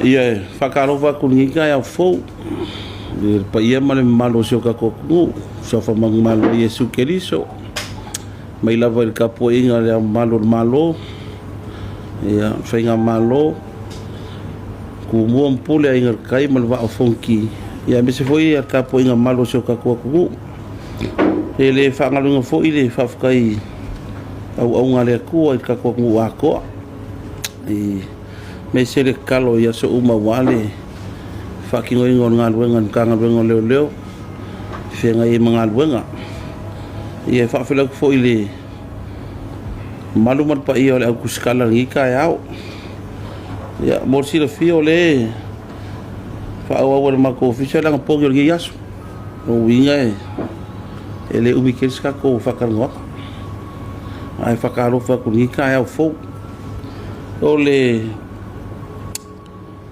Ia e faatalofa atu i lenei taeao fou i le paia ma le mamalu o si o tatou atunuu, suafa manumalo o Iesu Keriso, mai lava i le tapuaiga a le Ao Mamalu o le Malo, ia, le Faigamalo, Tumua ma Pule, Aiga i le Tai ma le Vaa o Fonoti, ia aemaise foi le tapuaiga mamalu a si o tatou atunuu. E le faagaloina foi le faafetai i auauna a le Atua i le tatou atunuu atoa, aemaise le tatalo i aso uma aua le faatinoina o le galuega a le Matagaluega o Leoleo e feagai ai ma galuega. Ia e faafeiloai atu foi i le mamalu ma le paia o le au tusitala i lenei taeao. Ia, mo le silafia o lea e faaauau e le matou ofisa le anapogi o lenei aso. O lona uiga e le umi tele se tatou faatalanoaga. Ae faatalofa atu i lenei taeao fou. O le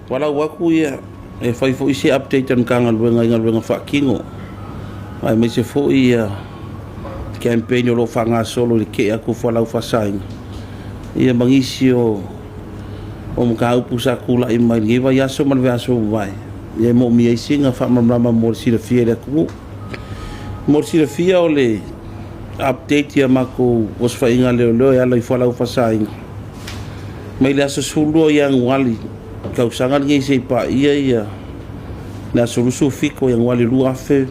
valaau atu ia, e fai foi se update a le Matagaluega i galuega faatino, aemaise foi ia campaign o lo o faagasolo i le tea atu o fualaau faasaina, ia ma nisi o mataupu sa tulai mai i lenei vaiaso ma le vaiaso ua mavae, ia e moomia ai sina faamalamalama mo le silafia e le atunuu. Mo le silafia o le update i a matou osofaiga a leoleo e ala i fualaau faasaina, mai le aso 12 o Ianuari tausaga lenei seia paia ia le aso 27 o Ianuari 2026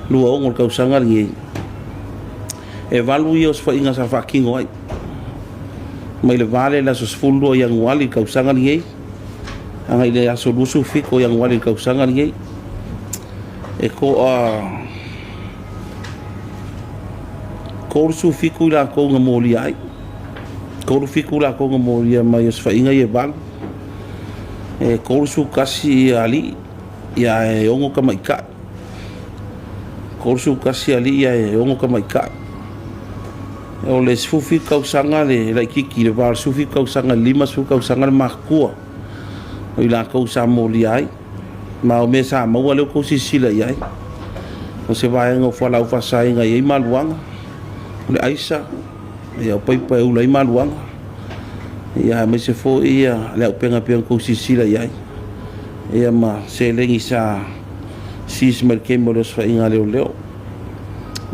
le tausaga lenei, e valu ia osofaiga sa faatino ai mai le va lea i le aso 12 o Ianuari tausaga lenei agai le aso 27 o Ianuari tausaga lenei. E toa 37 i latou na molia ai. 37 latou na molia mai osofaiga ia e valu. E 31 ia alii, ia ae 6 tamaitai. 31 alii ae 6 tamaitai. O le 17 tausaga le laitiiti i le va o le 17 tausaga i le 50 tausaga le matutua o i latou sa molia ai. Ma o mea sa maua lea ua outou silasila i ai. O se vaega o fualaau faasaina e i ai maluaga, o le aisa, ia o paipa e ula ai maluaga, ia aemaise foi ia le auupega e pei ona outou silasila i ai, ia ma seleni sa seize mai i le taimi o le osofaiga a leoleo.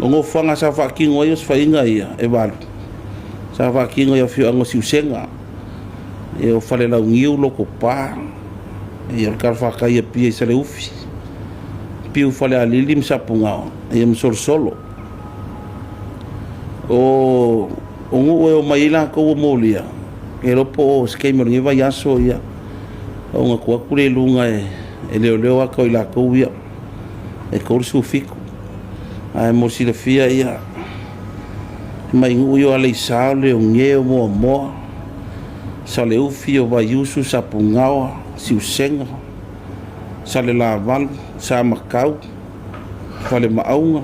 O nofoaga sa faatino ai osofaiga ia e valu, sa faatino i afioaga o Siusega, ia o Falelauniu, Lotopa, ia o le talafatai i Apia i Saleufi, Piu Falealili ma Sapugaoa, ia ma Solosolo. O nuu e omai ai latou ua molia, e iloa po o se taimi o lenei vaiaso ia, ona tuu atu lea i luga e leoleo ata o i latou ia, e 37. Ae mo le silafia ia, mai nuu ia o Aleisa, o Leogeo, o Moamoa, Saleufi, o Vaiusu, Sapugaoa, Siusega, Salelavalu, Samakau, Falemaauga,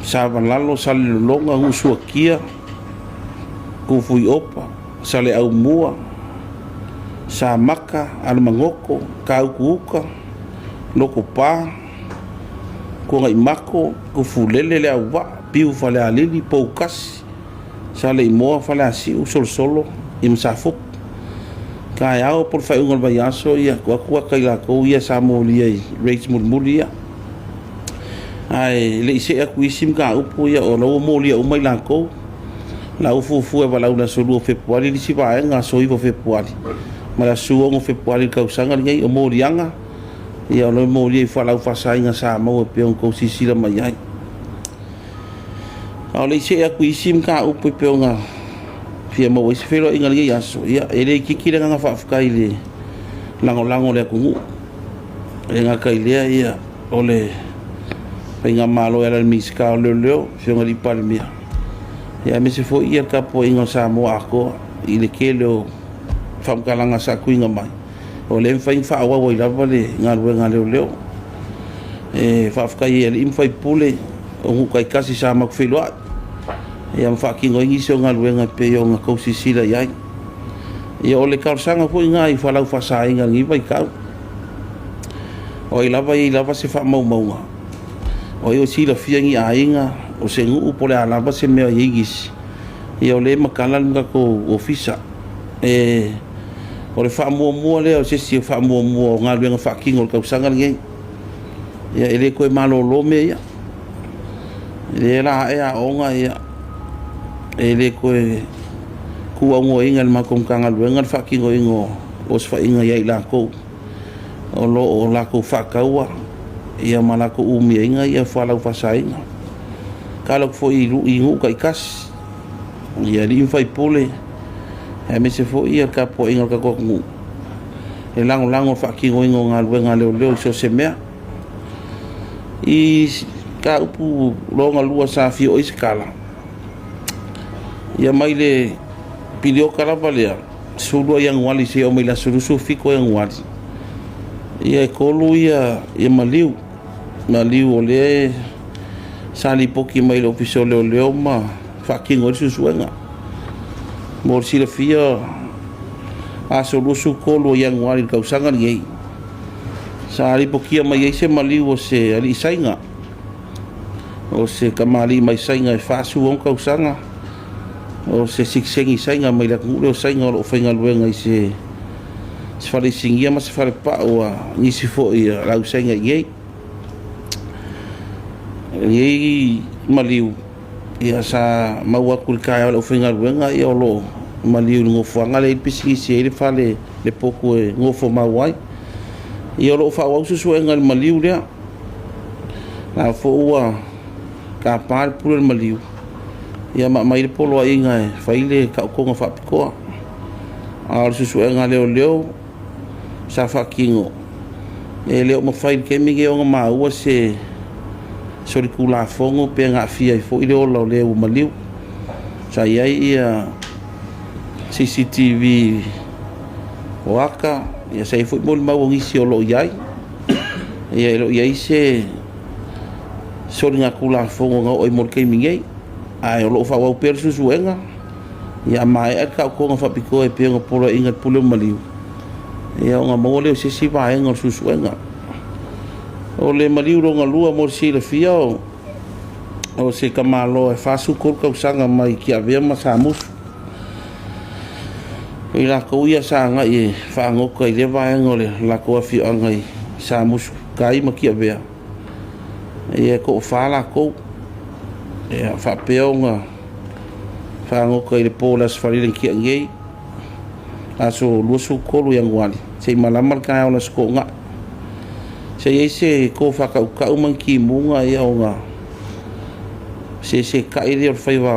Savalalo, Salelologa, Nuusuatia, Tufuiopa, Saleaaumua, Samaka, Alamagoto, Tautuuta, Lotopa, Tuanaimato, Tufulele, Leauvaa, Piu Falealili, Poutasi, Saleimoa, Faleasiu, Solosolo, ia ma Safotu. Taeao po o le faaiuga o le vaiaso, ia tuu atu ata i latou ia sa molia i raids mulimuli ia. Ae le i see atu i isi mataupu, ia o la ua molia uma i latou. La ua fuafua e valaau i le aso 2 o Fepuari le isi vaega, aso 9 o Fepuari ma le aso 16 o Fepuari i le tausaga lenei. O moliaga, ia o la e molia i fualaau faasaina sa maua e pei ona outou silasila mai ai. A o le i see atu i isi mataupu e pei ona fia maua ai se feiloaiga i lenei aso, ia, e le itiiti le agaga faafetai i le lagolago a le atunuu. E le gata i lea, ia, o le faigamalo e ala i le Minisita o Leoleo, le Afioga i le Palemia, ia, aemaise foi le tapuaiga a Samoa atoa i le tele o faamatalaga sa tuuina mai, o lea e mafai ona faaauau ai lava le galuega a leoleo. E faafetai i alii ma faipule o nuu taitasi sa matou feiloai ia ma faatino ai nisi o galuega e pei ona tou silasila i ai. Ia o le talosaga foi lena i fualaau faasaina i lenei vaitau. O ai lava e i ai lava se faamaumauga, o ai o silafia ni aiga, o se nuu po o le a lava se mea e i ai nisi, ia o lea e matala le tatou ofisa. E, o le faamuamua lea o se isi o faamuamua o galuega faatino o le tausaga lenei. Ia e le toe malolo mea ia. O lea la ae aoga ia, e le toe tuuaunoaina e le matou Matagaluega le faatinoina o osofaiga ia i latou o lo o latou faataua ia ma latou umiaina ia fualaau faasaina. Tala atu foi i nuu taitasi i alii ma faipule aemaise foi ia tapuaiga a le tatou atunuu e lagolago i le faatinoina o galuega a leoleo i so o se mea. I mataupu lona lua sa fia oo i ai se tala, ia mai le piliota lava lea, 12 Ianuari seia oo mai le aso 27 Ianuari, ia e tolu ia, ia maliu, maliu o lea sa lipoti mai le Ofisa o Leoleo ma faatino ai le suesuega. Mo le silafia, aso 23 o Ianuari i le tausaga lenei, sa lipotia mai ai se maliu o se alii Saina, o se tamalii mai Saina e 46 tausaga, o se sitiseni Saina mai le atunuu lea o Saina o lo o faigaluega i se fale isinia ma se falepau a nisi foi o le au Saina i inei. E i ai maliu ia sa maua atu i le taeao e le aufaigaluega ia o lo o maliu i le nofoaga lea e i ai le pisinisi e i ai le fale le potu e nofomau ai. Ia o lo o faaauau suesuega i le maliu lea. O la foi ua tapa le pule o le maliu ia ma aumai le poloaiga e fai le taotoga faapitoa. A o le suesuega a leoleo sa faatino, e le o mafai i le taimi lenei ona maua se solitulafono pe na aafia ai foi le ola o le ua maliu. Sa i ai ia CCTV o ata, ia sa i ai foi molimau o nisi o lo o i ai. Ia e le o i ai se soligatulafono na oo ai mo le taimi nei, ae o lo o faaauau pea le suesuega ia a maea le taotoga faapitoa e pei ona poloaiina e le Pule o Maliu, ia ona maua lea o se isi vaega o le suesuega. O le maliu lona lua mo le silafia o se tamaloa e 43 tausaga mai Tiavea ma Samusu. O i latou ia sa agai e fagota i lea vaega o le latou afioaga i Samusu tai ma Tiavea, ia e toafa latou. Ia faapea ona fagota i le po o le Aso Faraile na tea nei, aso 23 Ianuari, se i malama le taeao o le Aso Toonai. Sa i ai se tofa tautau ma ni timuga ia ona sesetai lea o le faiva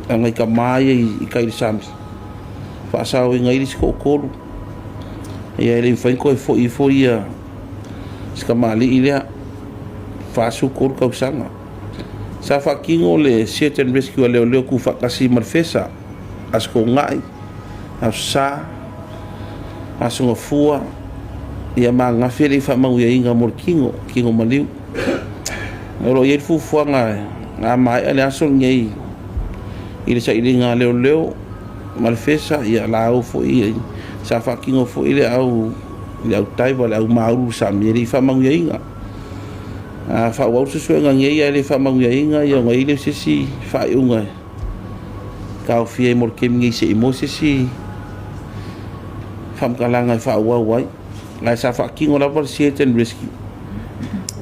a nai tama ia i tai i le sami, faasaoina ai le isi toatolu. Ia e le mafai ona toe foi ifo ia si tamalii lea, 43 tausaga. Sa faatino le search and rescue a leoleo tuufaatasi ma le FESA, Aso Toonai, Aso Sa, Aso Gafua, ia ma ananafi e le i faamanuiaina mo le tino, tino maliu. O lo o i ai le fuafuaga a maea le aso lenei i le sailiga a leoleo ma le FESA, ia la o foi sa faatino foi le au le au diver, le au maulu i le sami e le i faamanuiaina. A faaauau le suesuega nei ae le faamanuiaina, ia ona i ai lea o se isi faaiuga e taofia ai mo le taimi nei se i maua se isi faamatalaga e faaauau ai. Ae sa faatino lava le search and rescue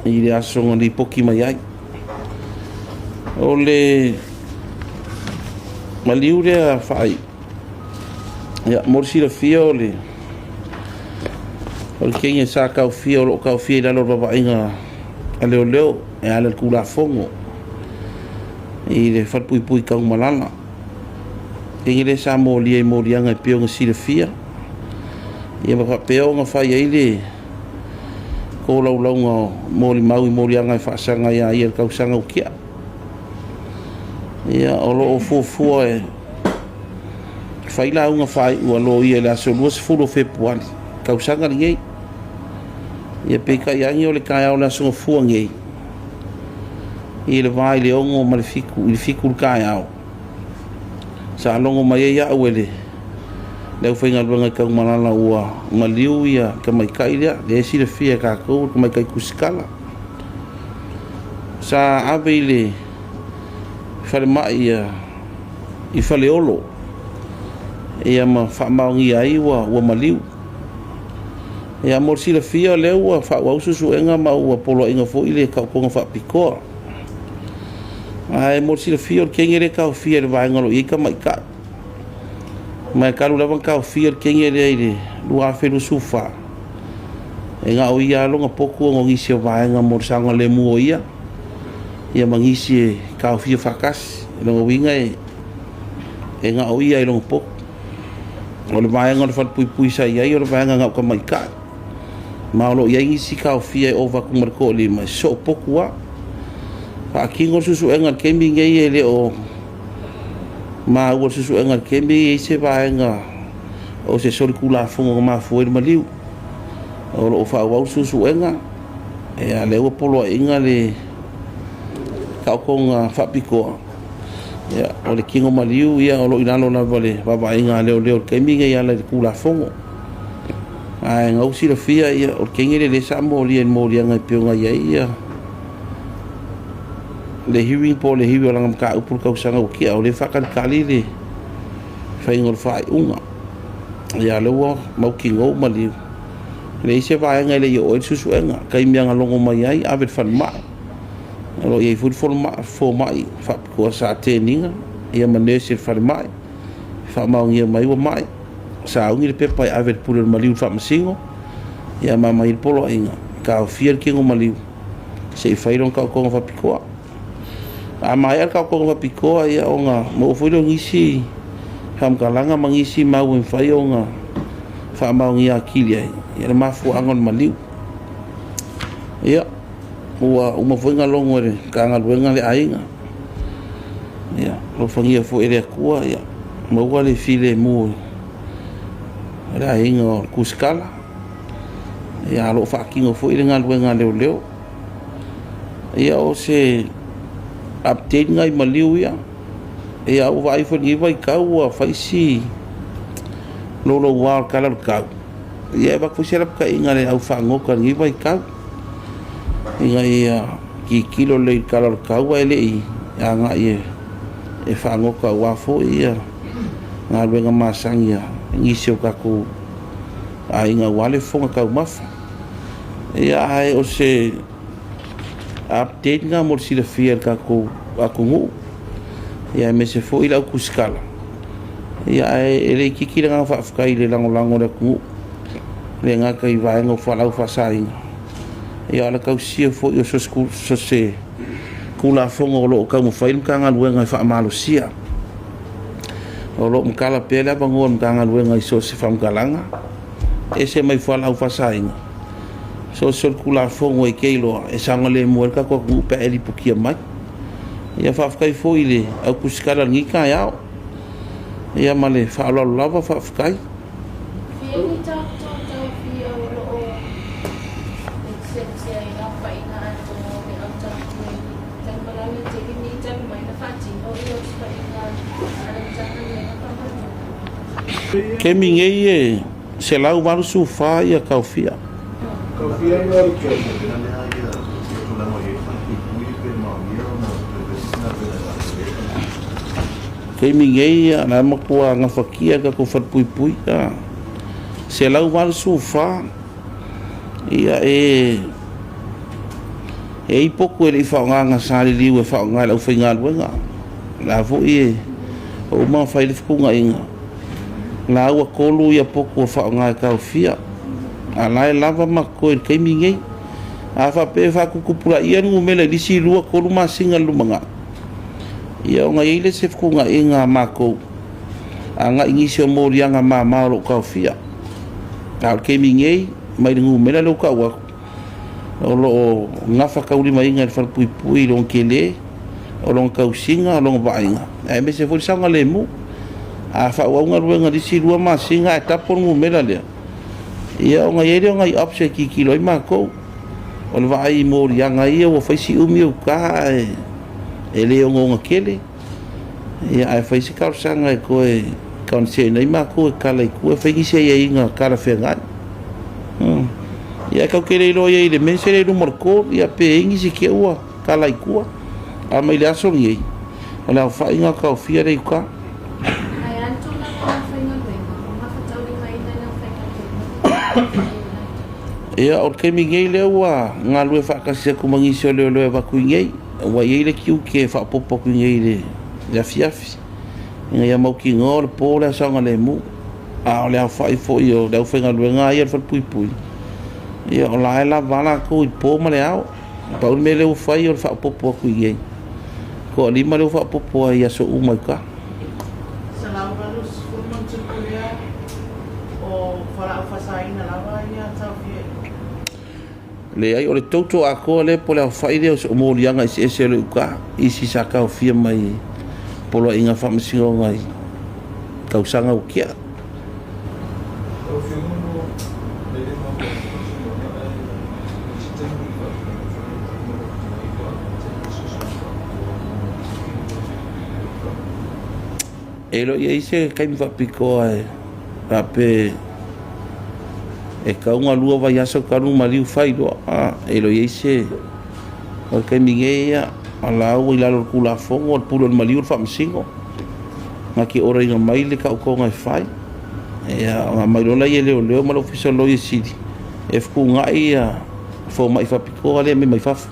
i le aso na lipoti mai ai. O le maliu lea faaiu, ia, mo le silafia o le teine sa taofia, o lo o taofia i lalo o le vaavaaiga a leoleo e ala i le Tulafono i le falepuipui Tanumalala. Teine lea sa molia i moliaga e pei ona silafia, ia ma faapea ona fai ai le tolaulauga o molimau i moliaga e faasaga ia ia i le tausaga ua tea. Ia, o lo o fuafua e fai lauga faaiu a loia i le aso 20 o Fepuari, tausaga lenei. Ia peitai ane o le taeao o le aso Gafua nei, i le va i le 6 ma le 7 i le 7 i le taeao, sa logo mai ai au e le le aufaigaluega i Tanumalala ua maliu ia tamaitai lea, lea e silafia e tatou o le tamaitai tusitala. Sa ave i le falemai i Faleolo ia ma faamaonia ai ua maliu. Ia mo le silafia o lea ua faaauau suesuega ma ua poloaiina foi le taotoga faapitoa. Ae mo le silafia o le teine lea e taofia i le vaega o lo o i ai tamaitai. Ma e talu lava ona taofia le teine lea i le 2024, e na o ia lava lona potu ona o nisi o vaega mo le saogalemu o ia, ia ma nisi e taofia faatasi. O lona uiga e na o ia i lona potu. O le vaega o le falepuipui sa i ai o le vaega na o tamaitai. Ma o lo o i ai nisi taofia e ova atu ma le toalima, e soopotu lava. Faatino le suesuega i le taimi lenei e le o maua i le suesuega i le taimi e i ai se vaega o se solitulafono na mafua ai le maliu. O lo o faaauau le suesuega, ia o lea ua poloaiina le taotoga faapitoa, ia, o le tino maliu o lo o i lalo lava o le vaavaaiga a leoleo i le taimi lenei e ala i le Tulafono. Ae na ua silafia o le teine lea sa molia i le moliaga e pei ona i ai le hearing po o le hearing o lana mataupu i le tausaga ua tea, o lea e faatalitali le faiga o le faaiuga. Ia a o lea ua mautinoa ua maliu, e leai se vaega e le i oo i ai le suesuega. O taimi lava na logo mai ai ave i le falemai. O lo o i ai foi le fomai faapitoa sa attend ina ma nurse i le falemai, faamaonia mai ua mai, sauni le pepa e ave i le pule o le maliu i le faamasino, ia ma aumai ai le poloaiga e taofia le tino maliu se i fai lona taotoga faapitoa. A maea le taotoga faapitoa, ia ona maua foi lea o nisi faamatalaga ma nisi mau e mafai ona faamaonia atili ai le mafuaaga o le maliu. Ia, ua uma foi ona logo e le Matagaluega le aiga. Ia, alofagia foi e le Atua ia maua le filemu o le aiga o le tusitala. Ia, a o lo o faatino foi le galuega a leoleo. Ia, o se update lena i maliu ia. Ia, ua vaai foi i lenei vaitau ua fai si louloua o le tala o le tau. Ia, e avatu foi se lapataiga i le au fagota i lenei vaitau, ina ia tilotilo lelei i le tala o le tau ae le i agai e fagota aua foi galuega masani a nisi o tatou aiga aua le fofoga taumafa. Ia, ae o se update lena mo le silafia e le tatou atunuu, ia aemaise foi le au tusitala. Ia, ae e le itiiti le agaga faafetai i le lagolago a le atunuu, e le gata i vaega o fualaau faasaina, ia a o le tausia foi o so o se Tulafono o lo o taumafai le Matagaluega e faamalosia. O lo o matala pea le avanoa o le Matagaluega i so o se faamatalaga, e ese mai fualaau faasaina, so o se solitulafono e te iloa e saogalemu ai le tatou atunuu pe a e lipotia mai. Ia faafetai foi i le au tusitala i lenei taeao. Ia ma le faaaloalo lava, faafetai. Fia ni tatou taofia o lo o exempt ai aofaiga atoa o le au taofia i Tanumalala i taimi nei talu mai na faatino ia osofaiga a le Matagaluega Faamalulu. Taimi nei e 184 ia taofia. Taimi nei o la e matua gafatia e le tatou falepuipui a 184 ia e e i ai potu e le i faaaogaina sa liliu e faaaoga e le aufaigaluega. O la foi e ua uma ona fai le fetuunaiga, o la ua 3 ia potu ua faaaoga e taofia, a o la e lava ma totoe i le taimi lenei. A faapea e faatuputupulaia le numera i le isi 2, 3 masina i le lumanai, ia ona i ai lea o se fetuunaiga a matou agai i nisi o moliaga mama o lo o taofia. A o le taimi nei, mai le numera lea ua tau atu, o lo o gafataulimaina e le falepuipui lona tele, o lona tausiga, o lona vaaiga, aemaise foi le saogalemu. A faaauau galuega i le isi 2 masina ae tapo le numera lea, ia ona i ai lea o nai option e tilotilo ai matou. O le vaai i moliaga ia ua fai si umi o uta ae e le ogaoga tele, ia ae fai se talosaga e toe Concern ai makou e kala i tua e fai nisi aiaiga talafeagai. Ia e tatou te le iloa i ai i le mea se le i luma o le court ia pe i ai nisi te ua tala i tua. A mai le aso lenei, o le aofaiga taofia lea i uta. Ae a le tulaga i le aufaigaluega, o gafataulimaina e le aufaigaluega le tulaga i latou. Ia, o le taimi nei lea ua galue faatasi atu ma nisi o leoleo e avatu i inei, ua i ai le tiute e faaopoopo atu i inei i le afiafi, ina ia mautinoa o le po le saogalemu. A o le aofai foi o le aufaigaluega lava ia a le Falepuipui, ia o la e lava a latou i le po ma le ao. Pau le mea lea ua fai o le faaopoopo atu i inei, toalima lea ua faaopoopo ai i aso uma i uta. 180 ma ona tupu lea o fualaau faasaina lava ia taofia i. Leai, o le touto atoa lea po o le aofai lea o moliaga eseese o le uta, isi sa taofia mai i Poloaiga Faamasinoga i tausaga ua tea. Lau Afioga mo le le mafaufau se lagona ae i se taimi i faatinoina foi le taimi o lo o totoe ai po o amata ai le suesuega faapitoa mo nisi o E le o i ai se taimi faapitoa e faapea e tau ona lua vaiaso talu ona maliu fai loa. A, e le o i ai se... O le taimi nei, ia, o la ua i lalo o le Tulafono, o le pule o le maliu o le Faamasino. Na te oraina mai le taotoga e fai. Ia, ona aumai loa lea e leoleo ma le Ofisa o le Loia Sili e fetuunai ia fomai faapitoa lea e aumai mai fafo.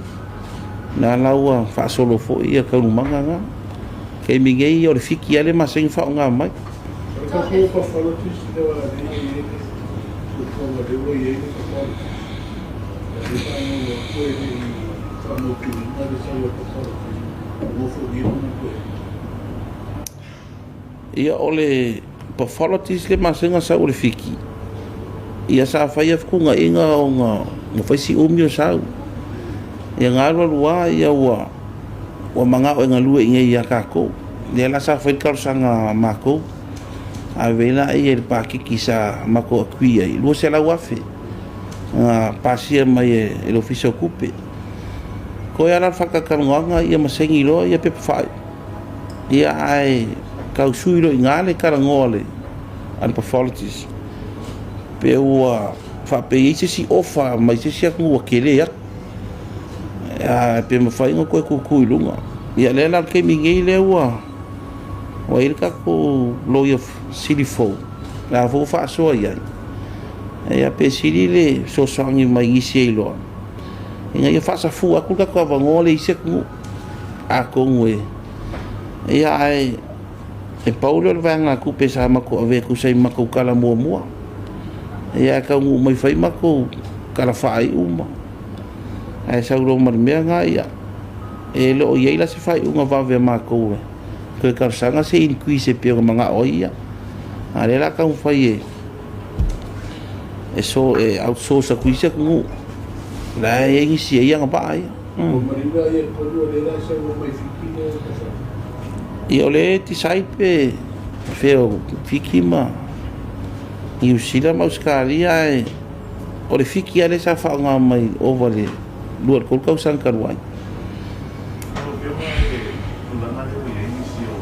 O la ua faasolo foi ia taualumaga na. Taimi nei, o le fiki lava lea e masani ona faaaoga mai. O le tatou pathologist lea e i ai le fuafuaga lea ua i ai le pathologist, ia lea sa maua atu e le i faamautuina le sau a le pathologist, ua ofogia lona toe. Ia, o le pathologist lea e masani ona sau o le fiki, ia sa faia fetuunaiga ona ua fai si umi o sau. Ia na alu alu lava ia ua ua manao e galue i inei ia tatou. Lea la sa fai le talosaga a matou, ave ai laia i le paketi sa matou agree ai, $200,000 na pasia mai e le Ofisa o Tupe. Toe lava la le faatalatalanoaga ia ma saini loa ia pepa faaiu. Ia ae tau sui loa i ina le talanoa a le pathologist pe ua faapea e i ai se isi ofa mai se isi atunuu ua tele atu. Ae pe mafai ona toe tutu i luga. Ia lea la o le taimi nei lea ua ua i ai le tatou loia sili fou, la foi ua faasoa i ai. Ia pe sili le fesoasoani mai nisi e iloa ina ia faasafua atu le tatou avanoa lea i isi atunuu. Atonu e ia ae e pau lea o le vaegatupe sa matou avea e tusa ai ma matou tala muamua. Ia ae taunuu mai fai matou tala faaiu ma ae sau loa ma le mea lena, ia e le o i ai la se faaiuga vave a matou e toe talosaga se increase e pei ona manao ai ia. A o lea o le a taumafai e e so e outsource atu i isi atunuu la e i ai nisi e i ai agavaa ia. Ua maliu la ia tolu o lea la e sau mai Fiti le tausaga. Ia o lea e decide pe fea o Fiti ma Niu Sila ma Ausetalia ae o le Fiti lava lea sa faaaoga mai ova i le 2 i le 3 tausaga talu ai. Lau Afioga i le tulaga lea ua i ai nisi o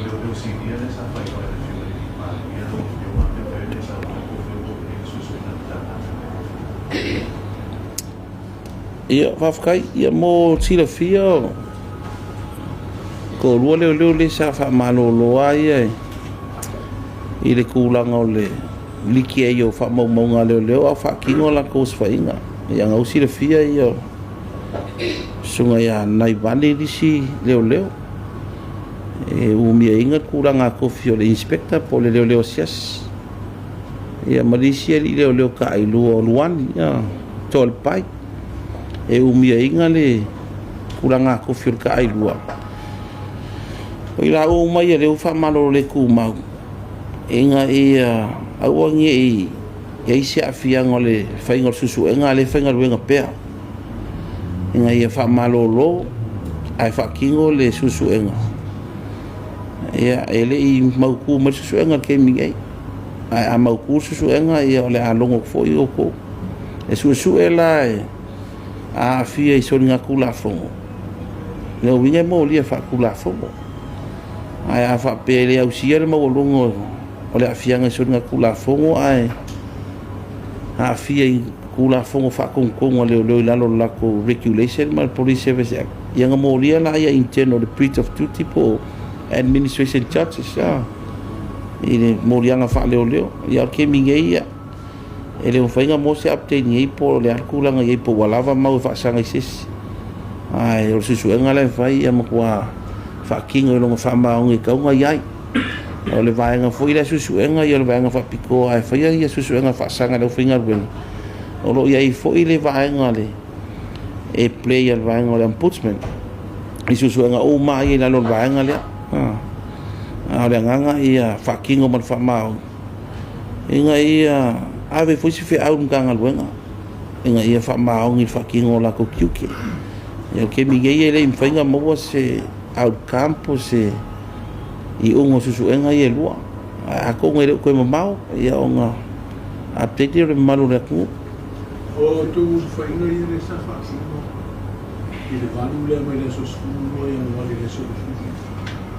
leoleo sinia lea sa faailoa e le Afioga i le Palemia lau Afioga pe mafai ona e saunoa po o fea ua oo i ai le suesuega a le Matagaluega. Ia, faafetai. Ia, mo le silafia, o toalua leoleo lea sa faamalolo lava ia i le tulaga o le liki ai o faamaumauga a leoleo a o faatino a latou osofaiga. Ia, na ua silafia ia o susuga ia Naivani le isi leoleo e umiaina le tulaga tofi o le inspector po o le leoleo asiasi. Ia ma le isi alii leoleo taailua o Luani, ia, Toalepai. E umiaina le tulaga tofi o le taailua. O i laua uma ia lea ua faamalolo le tumau, ina ia aua ne i i ai se aafiaga o le faiga o le suesuega a o lea e faigaluega pea, ina ia faamalolo ae faatino le suesuega. Ia, e le i mautu mai le suesuega i le taimi nei, ae a mautu le suesuega, ia o le a logo atu foi outou. E suesue la e aafia i soligatulafono, lona uiga e molia faatulafono. Ae a faapea e le ausia le maualuga o le aafiaga i soligatulafono ae aafia i Tulafono faatonutonu a leoleo i lalo o le latou Regulation ma le Police Service Act, ia ona molia lea internal le breach of duty po o administration charges i le moliaga faaleoleo. Ia, o le taimi nei, ia, e le mafai ona maua se update nei po o le a le tulaga i ai, po ua lava mau e faasaga i se isi. Ae o le suesuega la e fai, ia matua faatino i lona faamaoni e tatau ona i ai. O le vaega foi lea suesuega, ia o le vaega faapitoa e faia ia suesuega faasaga i le aufaigaluega. O lo o i ai foi le vaega le e play a le vaega o le ombudsman i suesuega uma ia i lalo o le vaega lea. A o le agaga ia faatino ma le faamaoni ina ia ave foi se feau i le Matagaluega ina ia faamaoni i le faatino o latou tiute. Ia, o le taimi nei e le i mafai ona maua se outcome po o se iuga o suesuega ia e lua. Ae atonu e le o toe mamao, ia ona update lea o le mamalu o le atunuu. O outou osofaiga ia lea sa faatino i le 8 lea mai le aso 12 Ianuari i le aso 17,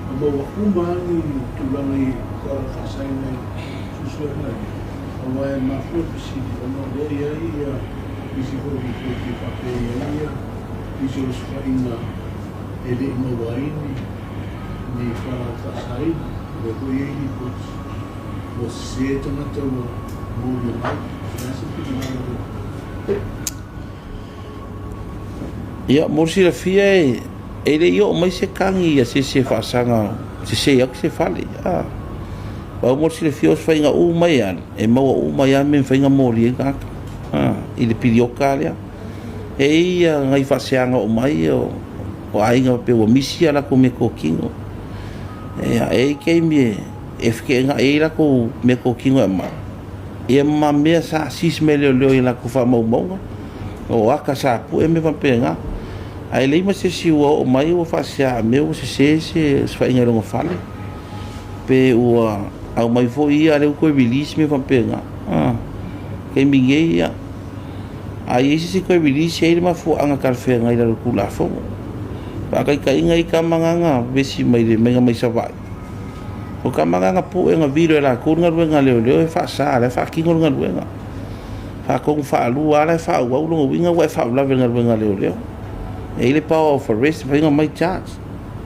na maua uma lava ni tulaga i fualaau faasaina i suesuega ia, aua e mafua le fesili ona o lea e i ai ia nisi foi lipoti e faapea e i ai ia nisi o osofaiga e le i maua ai ni fualaau faasaina. O lea foi e i ai lipoti ua sese tagata ua molia mai. O le a se finagalo o le Ia, mo le silafia e le i oo mai se tagi ia se isi e faasaga sese atu se fale. A. Pau mo le silafia o se faiga uma e alu, e maua uma ai lava mea e mafai ona molia ai tagata. A, i le piliota lea. E i ai ia nai faaseaga oo mai o aiga faapea ua misi a latou meatotino. Ia, e i ai taimi e feteenai ai latou meatotino e aumai, ia ma mea sa seize mai e leoleo i latou faamaumauga, o ata sa pue ma mea faapena. Ae leai ma se isi ua oo mai ua faasea mea ua sese se osofaiga i lona fale, pe ua aumai foi ia a o lea ua toe release mea faapena. Taimi nei, ia, a i ai se isi toe release, e i ai le mafuaaga talafeagai i lalo o le Tulafono. Faataitaiga i tama na na vevesi mai le maiga mai Savaii, o tama na na pue na vilo e latou le galuega a leoleo e faasa, la e faatino le galuega. Faatonu faalua lava la e faaauau, lona uiga ua e faalavelave i le galuega a leoleo. E i ai le power of arrest e mafai ona aumai charge.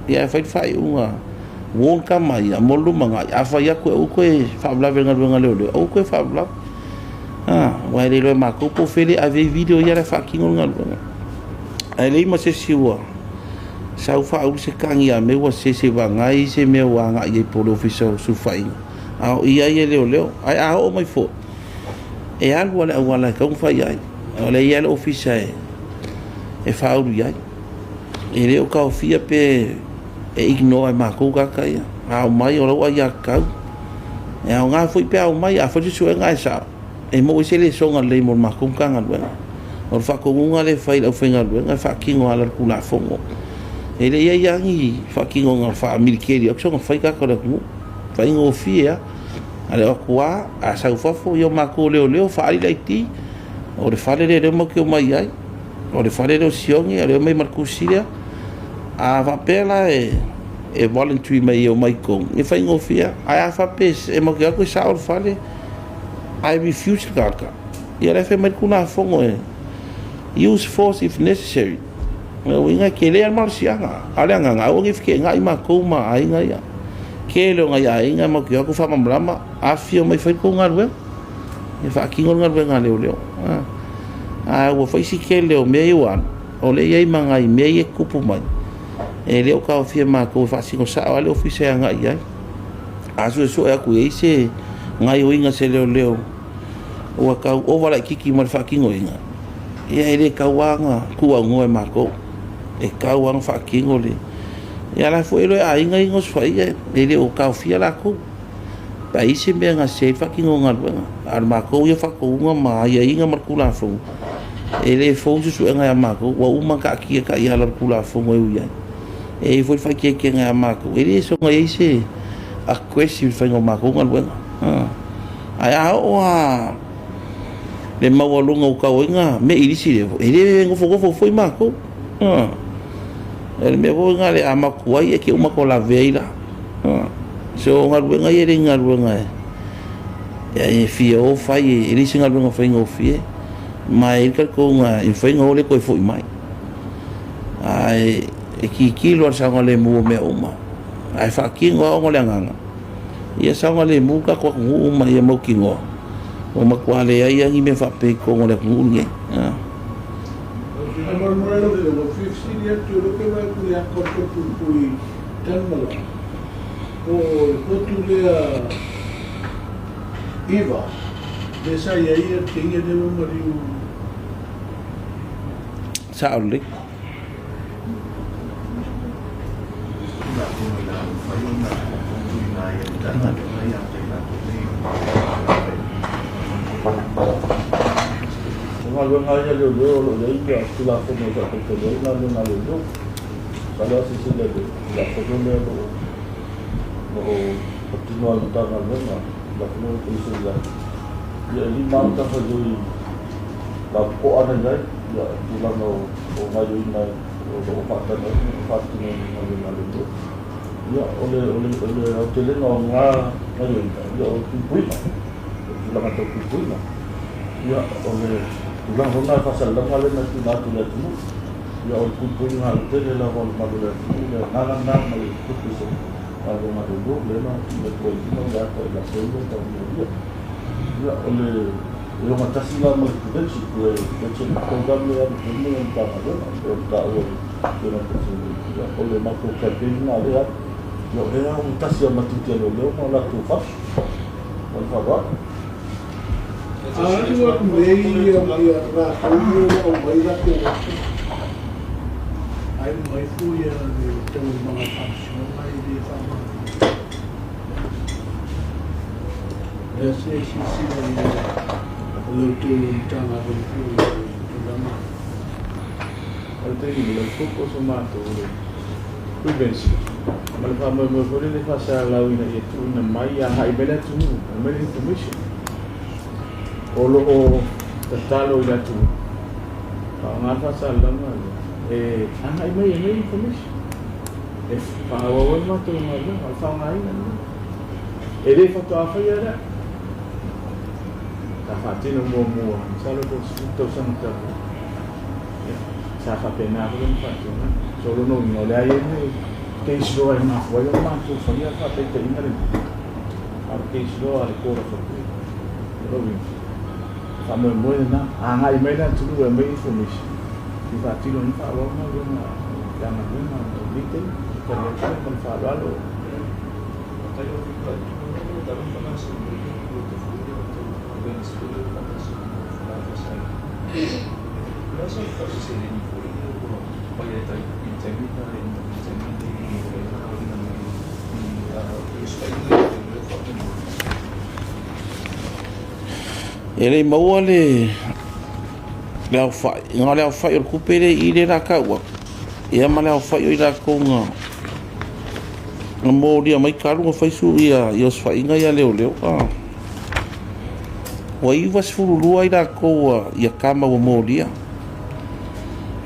Ia ae fai le faaiuga, warn tama ia mo le lumanai, a fai atu e aua toe faalavelave i le galuega a leoleo, aua toe faalavelave. Aua e le iloa e matou po o fea le ave ai video ia la e faatino le galuega. Ae leai ma se isi ua sau faaulu se tagi a mea ua sese vagai se mea ua agai ai po o le ofisa o sulufaiga. A o ia ia leoleo. Ae a oo mai foi, e alu lava le auala e tatau ona fai ai. O lea e i ai le ofisa e faaulu i ai. E le o taofia pe e ignore e matou tagata ia. A omai o lau aiatatau. E aoga foi pe a omai, a fai le suesuega ae sao, e maua ai se lesona lelei mo le matou Matagaluega. O le faatonuga lea e fai i le aufaigaluega e faatino ala i le Tulafono. E le i i ai lava ni faatinoga faamiliteli atu soona fai tagata o le atunuu. Faigofie lava. A le o atu lava, a sau i fafo, ia o matou leoleo, faaali le ID. O le fale lea o lea matou te omai ai. O le fale lea o Sione, o lea e omai ma le tusi lea. A faapea la e voluntary mai e omai i totonu, e faigofie lava. Ae a faapea e matou te o atu e sao le fale, ae refuse le tagata, ia o la e fai mai le Tulafono e use force if necessary. O lona uiga e tele lava le malosiaga. A o le agaga, aua ne i feteenai matou ma aiga ia. Tele o nai aiga matou te o atu faamalamalama, afifio mai e fai le tou galuega. E faatino le galuega a leoleo. Ae ua fai si tele o mea ia ua alu, o lea e i ai ma nai mea ia e tutupu mai, e le o taofia e matou e faasino sao lava le ofisa e agai i ai. A suesue atu i ai se gaoioiga a se leoleo ua tau ova laitiiti ma le faatinoina, ia e le tatau lava ona tuuaunoa e matou. E tatau lava ona faatino le... Ia la foi e iloa e aiga ia na osofaia e le o taofia latou. Pe a i ai se mea e gase ai le faatinoga o galuega. A o le matou ia faatonuga ma aiaiga ma le Tulafono, e le fou se suesuega ia matou, ua uma ona taatia taiala o le Tulafono e ui ai. E i ai foi le faaeteetega ia matou, e le soona i ai se aggressive i le faiga o matou galuega. Ae a oo lava le maualuga ua tau ai ona mei i le isi level, e le nofonofo foi matou. O le mea foi lena, a matou tuai e te uma atu lavea ai la. So o galuega ia e le ni galuega e fia o fai, e le se galuega faigofie, ma e i ai le talitonuga e mafai ona o le toe foi mai. Ae e tilotilo lava i le saogalemu o mea uma, ae faatino lava ona o le agaga ia saogalemu le tatou atunuu ma ia mautinoa ua matua leai lava ni mea faapea i totonu o le atunuu lenei. Faamolemole lau Afioga, ou fia fesili atu, o lea ou te vaai atu i le ata o le Falepuipui i Tanumalala, po o le potu lea 9 lea sa i ai le teine lea ua maliu. Sao lelei. O galuega lava ia a leoleo o lo o i ai Tulafono e faatautai ai galuega a leoleo. Masalo a silasila i le Tulafono lea o lo o patino lava e le Matagaluega, Tulafono o le Police Act, ia e 5 lava matafaioi lapopoa na i ai, ia tulaga o gaoioiga o lo o faatagaina ma faatinoina i galuega a leoleo. Ia o le aotelega o na gaoioiga, ia o le puipuiga, o le tulaga tau puipuiga. Ia o le tulaga foi lena e faasalalauga lea na tuuina atu i le atunuu. Ia o le puipuiga lautele lava o le malu o le atunuu, le agaga lena ma le purpose o galuega a leoleo lea na tuuina atu ai i luma le ata i latou ia e taulia. Ia o le e ogatasi la ma le prevention, le prevention program lea e alu i luma le Matagaluega pei ona taua e le Afioga i le Peresetene. Ia o le matou campaign lena lea e alu. Ia o lea e ogatasi lava ma tiute a leoleo ma o latou function. Ma le faaaloalo. A alu atu nei ia latou ia ua aumai latou ata, ae uma ifo le taualumaga o le faamasinoga e le faamamaluina. O le a se silasila i ai a la outou Matagaluega foi i le tulaga lea? O le taimi nei, o le focus o matou o le prevention ma le faamoemoe foi lele e faasalalau ina ia tuuina mai agai mai le atunuu, aumai le information. O lo o tatalo i le atunuu, faaaoga le faasalalauga lea e agai mai e aumai le information e faaauau ai le matou galuega, o le faaaogaina lena. E le faatoa faia lea. Sa faatino muamua, masalo po o le 10 tausaga talu ai. Ia, sa faapena foi ona faatino. So, o lona uiga, o lea e i ai le case law e mafua ai ona matou faia le faataitaiga lenei, a o le case law a le Court of Appeal. O lona uiga, faamoemoe lena, agai mai le atunuu e aumai information, se i faatino ai ona faaauau galuega a le Matagaluega i lenei taimi. E tali atu lea ma le faaaloalo. E le i maua le aofai, na o le aofai o le tupe lea i i lea o le a tau atu, ia ma le aofai o i latou na molia mai talu ona fai osofaiga ia a leoleo. Ua 92 i latou ia tama ua molia,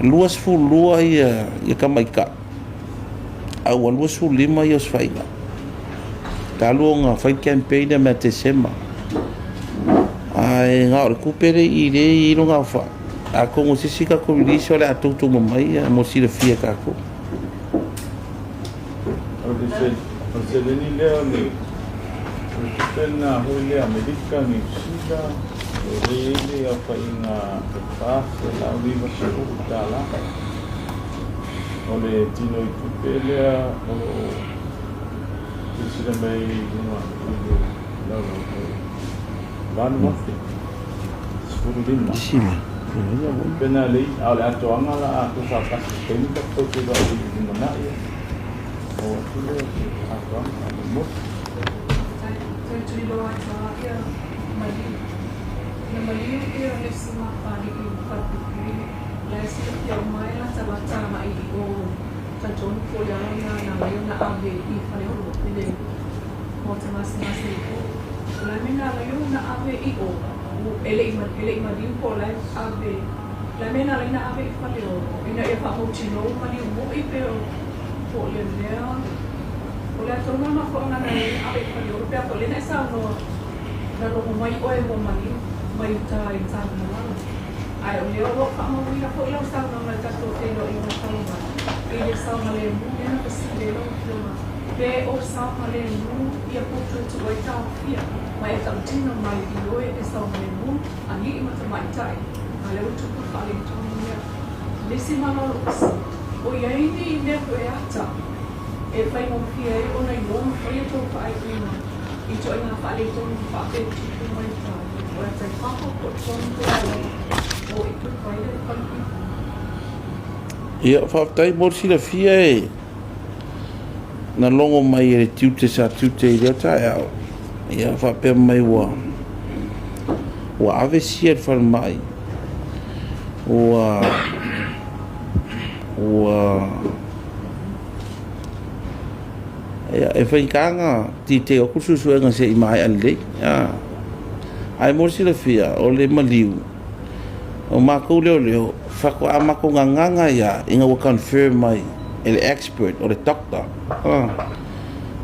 22 ia tamaitai, a ua 25 ia osofaiga. Talu ona fai le campaign lea mai ia Tesema. Ae na o le tupe lea i i lea e i ai lona aofai. Atonu o se isi tatou release o le a toutou mai mo le silafia e tatou. O le seleni lea o le tupe lena foi lea Amerika, Niu Sila, o lea e i ai le aofaiga e $490. O le tino i tupe lea o lo o silasila mai i luga i le laulau o 8,015. Tupe na lea, a o le atoaga la a tuufaatasi i se taimi tatou te vaai i le lumanai. O atu lea o se atoaga faamolemole. O le a tonu lava le mafuaaga na ala ai ona ave i Faleolo pe a foi o lea na e saunoa na logo mai oe ua maliu mai uta i Tanumalala. Ae o lea o lo o faamauina foi lau saunoaga i le tatou feiloaiga talu mai i le saogalemu lea na fesili ai lau Afioga pe o saogalemu ia poto e tuu ai taofia ma e tautino mai i oe e saogalemu alii ma tamaitai a lea ua tupu le faaletonu lea. Le isi mala o lou fesili, o i ai ni mea foi e ata e faigofie ai ona iloa ma fai a outou faaiuiuga i ituaiga faaletonu faapea e tupu mai uta o le ata i fafo po o totonu po o le a lava o equip ai le falepuipui? Ia, faafetai mo le silafia e na logo mai e le tiute sa tiute i lea taeao. Ia, faapea mai ua ua ave sia i le falemai ua ua ia, e faigata ona detail atu le suesuega se i maea lelei. Ae mo le silafia, o le maliu, o matou leoleo, faatoa matou gagana ia ina ua confirm mai e le expert, o le doctor.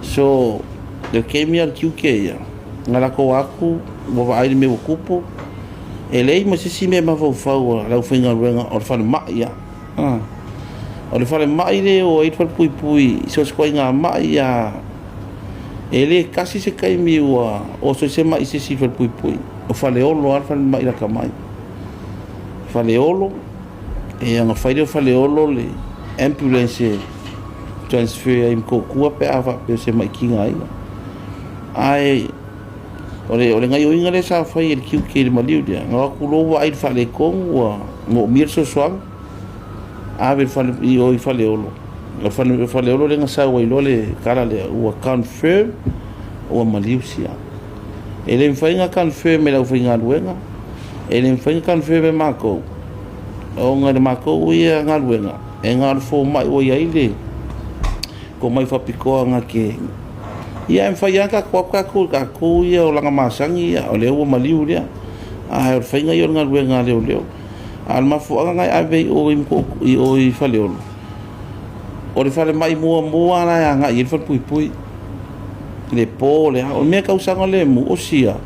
So, le taimi lava le tiute ia, na latou atu, ua vaai le mea ua tupu, e leai ma se isi mea e mafaufau a le aufaigaluega o le falemai lava. O le falemai lea e o ai le falepuipui i so o se ituaiga mai lava, e le tasi se taimi ua oso ai se mai i se isi falepuipui. O Faleolo lava le falemai lata mai. Faleolo, ia ona fai lea o Faleolo le ambulance e transfer ai i Motootua pe a faapea o se mai tigaina. Ae o le, o le gaioiga lea sa fai e le tiute i le maliu lea, na o atu loa vaai i le faaletonu ua moomia le fesoasoani, ave i le fale, i o i Faleolo. O le fale, Faleolo lea na sau ai loa le tala lea, ua confirm ua maliu sia. E le mafai ona confirm e le aufaigaluega, e le mafai ona confirm e matou, ona i le matou ia galuega, e na o le fomai ua i ai le tomai faapitoa na te ia e mafai lava ona tatou atu tatou i tatou ia olaga masani ia, o lea ua maliu lea. Ae o le faiga ia o le galuega a leoleo. A o le mafuaaga na e ave i o i o i Faleolo, o le falemai muamua la e agai i ai le falepuipui le po le ao. O le mea tau saogalemu, o sia,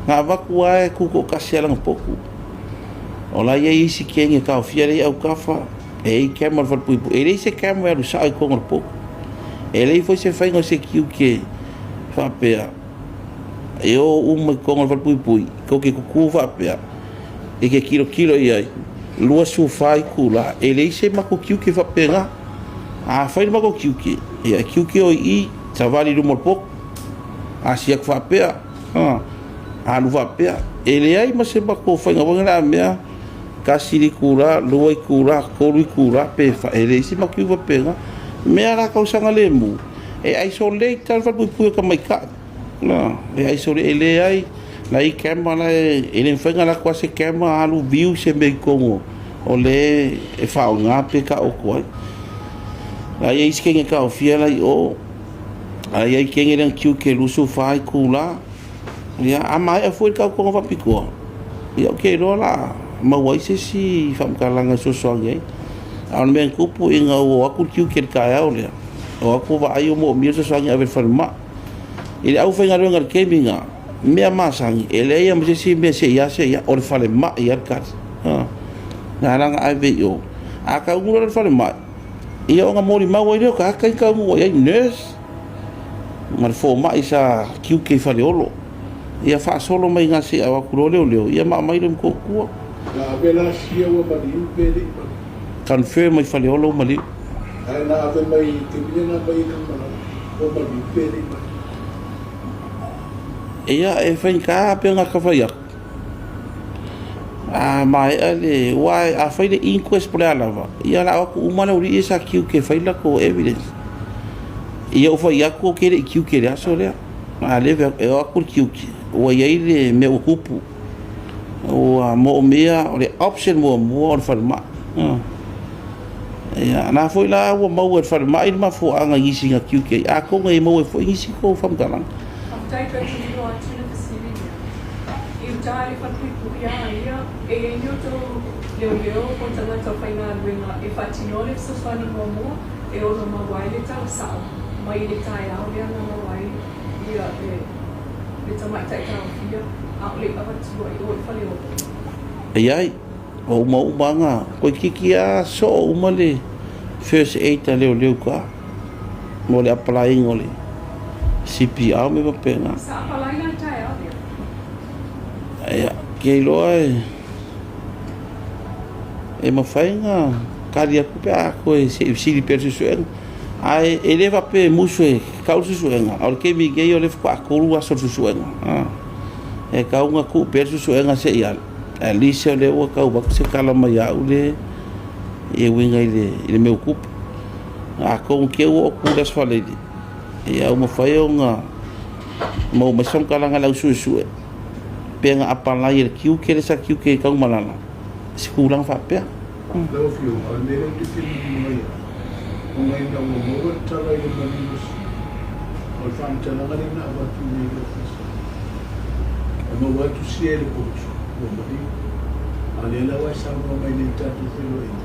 na avatu lava e tutoatasi lava lana potu. O la e i ai isi kegi e taofia lea i autafa, e i ai camera o le falepuipui. E leai se camera e alu sao i totonu o le potu. E leai foi se faiga o se tiute faapea e o uma i totonu o le falepuipui, tou te tutu faapea, e te tilotilo i ai, 24 itula, e leai se matou tiute faapena. A fai le matou tiute, ia e tiute oe i i, savali i luma o le potu, asi atu faapea, alu faapea. E leai ma se matou faiga foi lea mea, tasi le itula, lua itula, tolu itula, pe fa, e leai se matou tiute faapena. Mea la tau saogalemu, e isolate lava le falepuipui o tamaitai. E isolate, e leai, la e i ai camera la e, e le mafai ona alu atu lava se camera alu view se mea i totonu o le e faaaoga pe taoto ai. La e i ai isi kegi e taofia la i o, a i ai kegi lea na tiute 24 itula. Ia, a maea foi le taotoga faapitoa, ia ou te iloa o le a maua ai se isi faamatalaga e fesoasoani ai. A o le mea na tupu ina ua o atu le tiute i le taeao lea, o atu vaai ua moomia le fesoasoani e ave i le falemai. I le aufaigaluega i le taimi lena, mea masani, e leai lava ma se isi mea se i a se i a, o le falemai lava le tali. Na ala ona ave i o. A taunuu loa i le falemai, ia ona molimau ai lea o tagata ia na taunuu i ai, nurse ma le fomai sa tiute i Faleolo. Ia faasolo mai ina se i avatu loa leoleo, ia ma aumai loa i Motootua. Na ave la sia ua maliu pe le i maliu. Confirm mai Faleolo ua maliu. Ae na ave mai i taimi lea na aumai ai Tanumalala ua maliu pe le i maliu. Ia e faigata pe ona ta fai atu. A maea le, aua a fai le inquest po o le a lava, ia o le a o atu uma le aualii ia sa tiute e fai le latou evidence. Ia ou fai atu ou te le i tiute i le aso lea. A lea e o atu le tiute, ua i ai le mea ua tupu. Ua moomia, o le option muamua o le falemai. Ia, na foi la ua maua e le falemai le mafuaaga i nisi na tiute ai, atonu e maua ai foi nisi tou faamatalaga. Faafetai toe tililo atu i le fesili lea. I uta i le falepuipui a ia, e i ai ni outou leoleo po o tagata faigaluega e faatinoa le fesoasoani muamua e ono maua ai le tala sao. mai le taeao lea na maua ai ia le tamaitai taofia a o le i avatua i o i Faleolo? E iai, ua uma uma aga, toeitiiti lava soo uma le first aid a leoleo i uta mo le apalaiina o le CPR ma mea faapena. Sa apalaina le taeao lea? Ia, ke iloa e e mafai ona tali atu pe a toe se i fesili pea i le suesuega. Ae e le faapea e musu e tau le suesuega, a o le taimi nei o lea faatoa 3 aso o le suesuega. E tatau ona tuu pea le suesuega se i alu. At least o lea ua tau avatu se tala mai au le e uiga i le mea ua tupu. Atonu te i ua oo atu i le Aso Faraile, ia ua mafai ona maua mai se faamatalaga a le au suesue pe na apalai e le tiute lea sa tiute i Tanumalala se tulaga faapea. Lau Afioga, o le mea lea ou te fia manino ai au, ona ina ua maua le tala i le maliu o Sili, o le faamatalaga lea na avatu i inei i le Ofisa, e maua atu sia e le potu, ua maliu. A o lea la ua e saunoa mai nei i le tatou feiloaiga,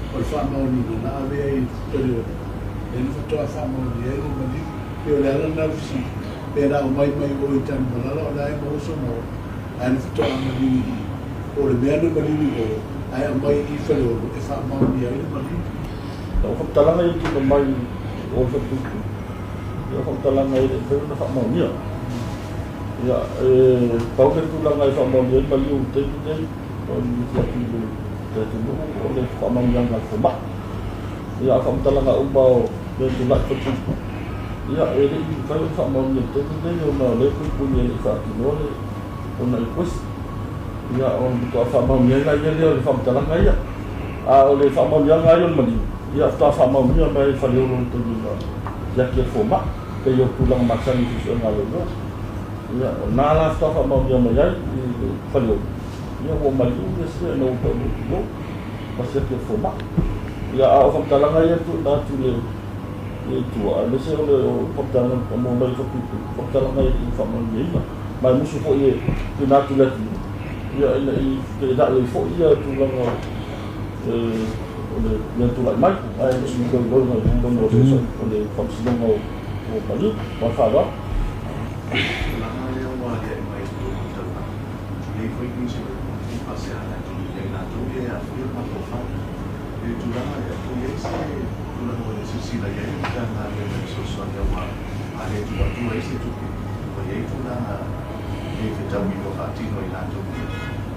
o le faamaoniga na ave ai i Faleolo, lea na faatoa faamaonia ai ua maliu. Pei o le ala lena o le fesili, pe na aumai mai o i Tanumalala o la e maua sona ola, ae na faatoa maliu i i. Po o le mea na maliu i o, ae aumai i i Faleolo e faamaonia ai le maliu. O faamatalaga ia e tuuina mai o le falepuipui, o faamatalaga e le i mafai ona faamaonia. Ia, e pau le tulaga e faamaonia ai le maliu i le taimi lenei, o le nisi atu i le atunuu o le faamaoniaga a le fomai. Ia, a o faamatalaga uma o mea e tulai i falepuipui, ia, e le i mafai ona faamaonia i le taimi lenei ona o lea e puipui e le i faatinoa le ona inquest. Ia, ona faatoa faamaonia ai lea o le faamatalaga ia. A o le faamaoniaga ai o le maliu, ia faatoa faamaonia mai e Faleolo i le taimi na siaki ai le fomai, pei o tulaga masani i suesuega a leoleo. Ia, o lena la faatoa faamaonia mai ai i le Faleolo, ia ua maliu le sia ina ua taunuu i o ma siaki e le fomai. Ia, a o faamatalaga ia e tuuina atu i le tua, aemaise o le faamatalaga mo mai falepuipui, faamatalaga e le i faamaoniaina. Ma e musu foi e tuuina atu i le atunuu, ia ina i feteenai ai foi ia tulaga o le mea tulai mai, ae le i iloiloina i totonu o le Faamasinoga o Maliu. Ma le faaaloalo. Tulaga lea ua aliae mai i totonu o le taulaga, e i ai foi nisi o le faasea a le atunuu ia i latou ia e aafia le mafaufau. I le tulaga lea, po o i ai se tulaga ua silasila i ai le Matagaluega e fesoasoani aua a le tuu atu ai se tupe, ua i ai tulaga le fetaui ua faatino e i latou ia.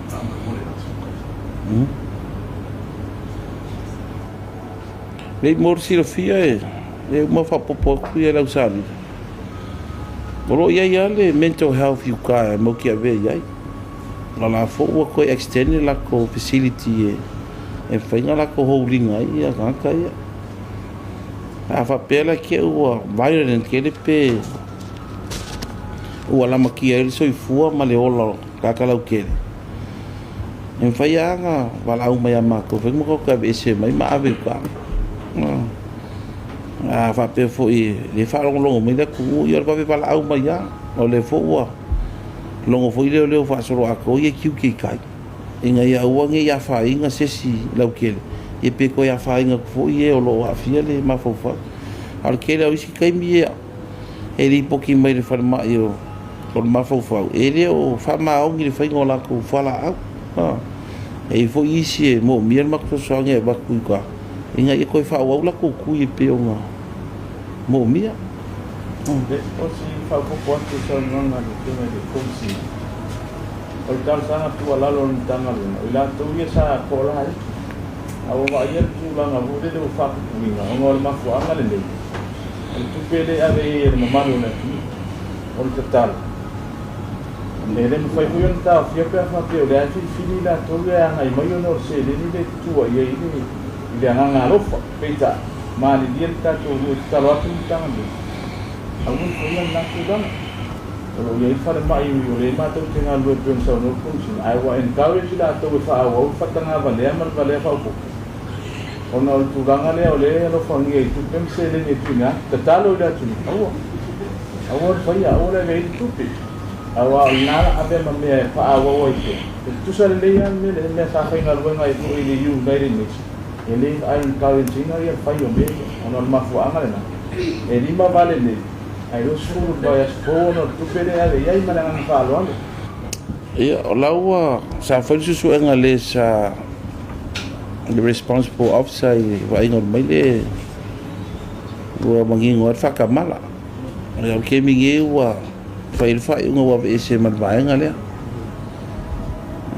Faamolemole lau Afioga. Lei mo le silafia e uma faaopoopo atu ia lau Salili. O lo o i ai lava le mental health i uta e mau te avea i ai. O la foi ua toe extend le latou facility e mafai ona latou hold ina ai ia tagata ia. A faapea la te i ua violent tele pe ua lamatia ai le soifua ma le ola o tagata lautele, e mafai lava ona valaau mai ia matou foi ma tatou aveese mai ma ave i uta. A faapea foi e le faalogologo mai le atunuu, ia o le vave valaau mai lava. O lea foi ua logo foi leoleo faasoloatoa ia tiute i tai, ina ia aua ne i afaina se isi lautele, ia pe toe afaina atu foi e o lo o aafia le mafaufau. A o le tele o isi taimi ia e lipoti mai le falemai o le mafaufau, e le o faamaoni le faiga o latou fualaau. E i ai foi isi e moomia le matou fesoasoani e avatu i uta, ina ia toe faaauau latou tui e pei ona moomia. O si faaopoopo atu i saunoaga a le Afioga i le Komesina, o le talosaga tuualalo a le Matagaluega, o i latou ia sa toalae, a ua vaaia le tulaga foi lele ua faapupuina ona o le mafuaaga lenei, o le tupe lea e ave i ai e le mamalu o le atunuu. O le tatalo, e le mafai foi ona taofia pe a faapea o lea e filifili i latou ia e agai mai ona o le seleni lea e tutua i ai i le agaga alofa. Peitai, malilie le tatou nuu e tatalo atu le Matagaluega, aua ne i faia lena tulaga. O lo o i ai le falemai o lea matou te galulue pei ona saunoa le Komesina, ae ua encourage i latou e faaauau le fatagavalea ma le valea faaopoopo ona o le tulaga lea o lea e alofagia i tupe ma seleni e tuuina atu. Tatalo i le atunuu, aua, aua le faia, aua le avea i le tupe, aua o lena la avea ma mea e faaauau ai pea. E tutusa lelei lava le mea lea, mea sa faigaluega ai foi i le United Nations, e le encourage ina ia le fai o mea ia, ona o le mafuaaga lena. E lima vale nei, ae 20 le vaiaso fou ona o le tupe lea e ave i ai ma le agaga faaaloalo. Ia, o la ua sa fai le suesuega a le sa le responsible officer i le vaaiga o le maile ua manino ai le faatamala. Ia, o le taimi nei ua fai ai le faaiuga ua aveese ma le vaega lea.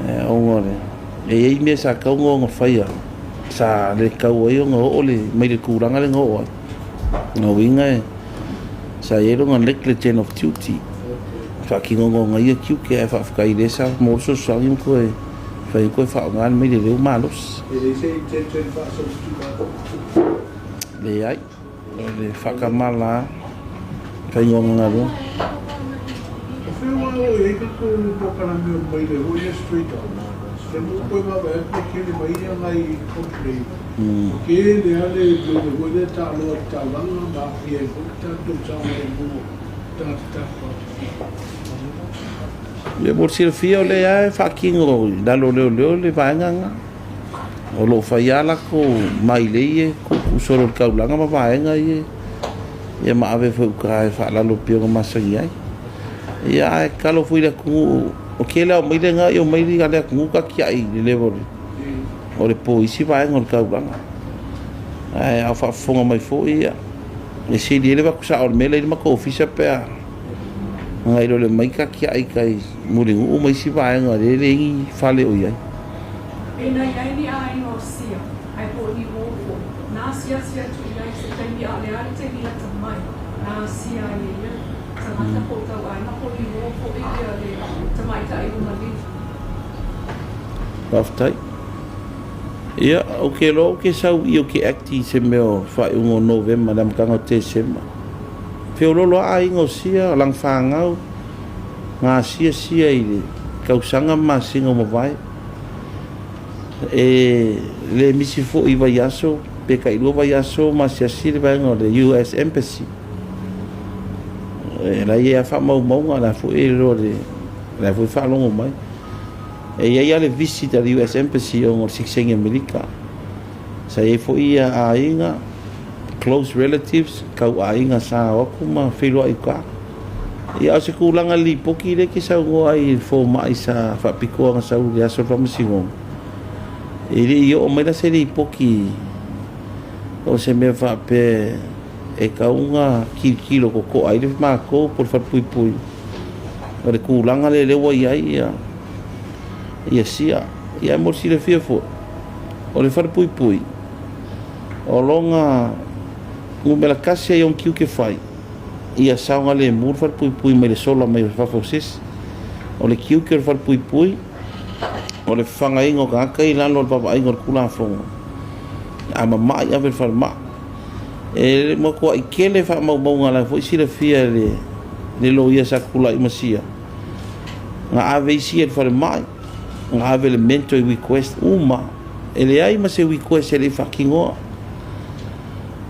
Ia, ona o le e i ai mea sa tatau ona faia sa le tatau ai ona oo le maile i le tulaga lea na oo ai. O lona uiga e sa i ai lona negligent of duty, faatinoga o ia tiute ae faafetai lea sa maua le fesoasoani ma toe fai ai toe faaaoga le maile lea ua malosi. E leai se intention faasubstitute. Leai, o le faatamala lava faiga o ana galuega. O fea ua o i ai tatou polokalame o maile foi lea straight out? Se ua toe vaavaai atu ua tele mai ia nai complain. Ua tele lava le maile foi lea taaloa i le taulaga ma aafia ai foi le tatou saogalemu o tagata tafafao. Ia mo le silafia o lea lava e faatino i lalo o leoleo le vaega lena. O lo o fai lava latou mailei e tuutuu solo i le taulaga ma vaega ia ia ma ave foi i uta e faalalo pei ona masani ai. Ia ae tatalo foi i le atunuu, o tele lava o maile na, ia o maile a le atunuu tatiai i le level o le po i isi vaega o le taulaga. Ae a o faafofoga mai foi, ia, e sili ai le avatu sao o le mea la e i le matou ofisa pe a nai lo le omai tatiai i tai Mulinuu ma isi vaega o lea e leai ni fale o i ai. Pe na i ai ni aiga o Sia, ae po o ni uo foi, na asiasi atu i ai i se taimi a o le a le taimi lata mai, na asia ai e ia tagata po o tauaiga po o ni uo foi ia le tamaitai o maliu. Faafetai. Ia, ou te iloa ou te sau i i ou te act i se mea o faaiuga o Novema i le amataga o Tesema. Feoloolo lava aiga o Sia, o lana fanau, na asia Sia i le tausaga ma masina ua mavae. E le misi foi i vaiaso pe tailua vaiaso ma asiasi le vaega o le US Embassy. E la e i ai lava faamaumauga, o la foi e iloa le, la foi e faalogo mai. E i ai lava le visit a le US Embassy ona o le sitiseni Amerika. Sa i ai foi ia aiga, close relatives, tau aiga sa o atu ma feiloai i uta. Ia, o se tulaga i le lipoti lea e te saunoa ai i le fomai sa faapitoa na sau i le aso o le faamasinoga, e le i oo mai la se lipoti o se mea faapea e tatau ona tilotilo totoa ai le matou po o le falepuipui o le tulaga lea lea ua i ai ia ia sia. Ia mo le silafia foi, o le falepuipui o lona numera tasi ai ona tiute fai, ia saogalemu le falepuipui mai le sola mai fafo o se isi. O le tiute o le falepuipui, o le fafagaina o tagata i lalo o le vaavaaiga o le Tulafono. A mamai, ave i le falemai. E matuai tele faamaumauga la foi silafia e le le loia sa tulai ma sia. Na ave isi i le falemai, na ave le mental request uma. E leai ma se request e le i faatinoa.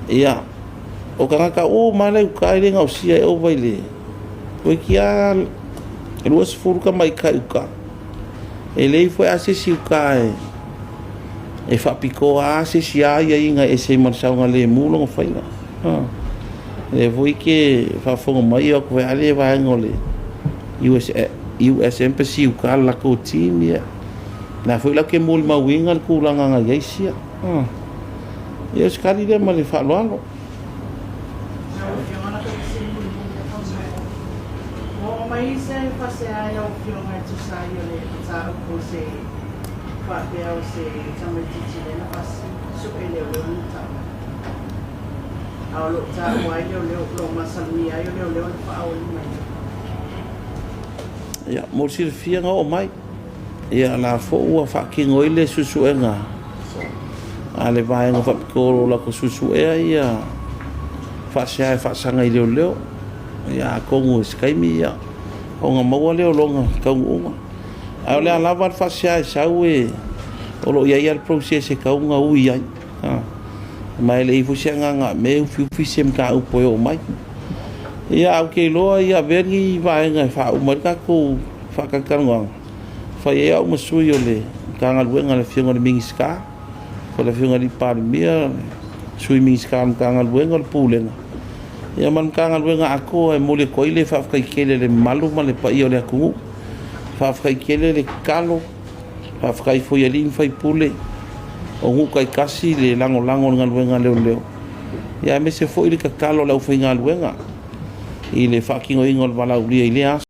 Ia, o tagata uma la i uta e le gaosia e ova i le toeitiiti lava 20 tamaitai uta. E leai foi lava se isi uta e faapitoa lava se isi aiaiga e ese ai ma le saogalemu lona faiga. O lea foi e te faafofoga mai o atu foi lava le vaega o le US, US Embassy i uta le latou team, ia. O la foi latou te molimauina le tulaga na i ai sia. Ia, o se tali lea ma le faaaloalo. Lau Afioga na tou fesili mulimuli atu ai. Ua oo mai se faasea i lau Afioga e tusa ai o le mataupu o se faapea o se tamaitiiti lea na faasue leoleo lona taavale. A o lo o taua ai leoleo, o lo o masalomia ai o leoleo na faaoli mai ai. Ia, mo le silafia na oo mai, ia la foi ua faatino ai le suesuega a le vaega faapitoa o lo o latou suesuea ia faasea e faasaga i leoleo. Ia atonu i se taimi ia ona maua lea o lona taunuuga. Ae o le a lava le faasea e sau e o lo o i ai lava le process e tatau ona ui ai. Ma e leai foi se agaga mea e ufiufi se mataupu e oo mai. Ia ae ou te iloa ia avea lenei vaega e faauma ai le tatou faatalatalanoaga. Fai ai au ma sui o le Matagaluega a le Afioga i le Minisita, o le Afioga i le Palemia, Sui Minisita o le Matagaluega o le Pulega. Ia ma le Matagaluega atoa e momoli atu ai le faafetai tele i le mamalu ma le paia o le atunuu. Faafetai tele le tatalo, faafetai foi i alii ma faipule o nuu taitasi le lagolago i le galuega a leoleo, ia aemaise foi le tatalo a le aufaigaluega i le faatinoina o le valaaulia i lea aso.